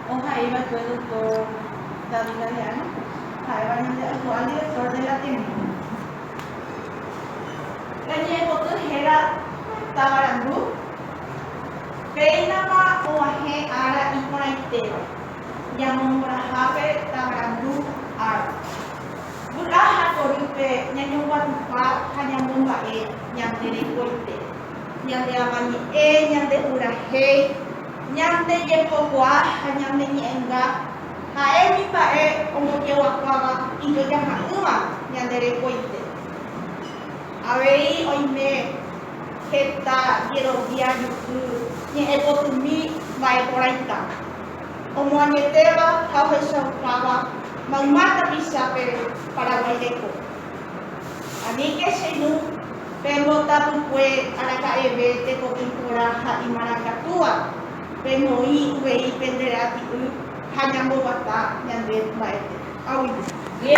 Ohaiva'ekue Doctor David Galeano, ha'éva ñande actual director del Ateneo. Pe ñe'ẽpoty héra Tavarandu, péinama og̃uahẽ ára iporãitéva, ñamomorãhápe Tavarandu ára. Vy'a ha torýpe ñañonguatupa ha ñamomba'e ñande rekoite, ñande avañe'ẽ, ñande purahéi, ñande jepokuaa ha ñane ñe'ẽnga ha'e umi mba'e ombojeguapáva ijojaha'ỹva ñande rekoite. Avei oime heta jerovia juky ñe'ẽpotymi mba'e porãita, omoañetéva ha ohechaukáva mayma tapichápe Paraguái reko. Aníke che irũ pembotapykue araka'eve tekotỹ porã ha imarangatúva, pemoĩ uvei pende rati'y ha ñamboguata ñande mba'ete. Aguyje.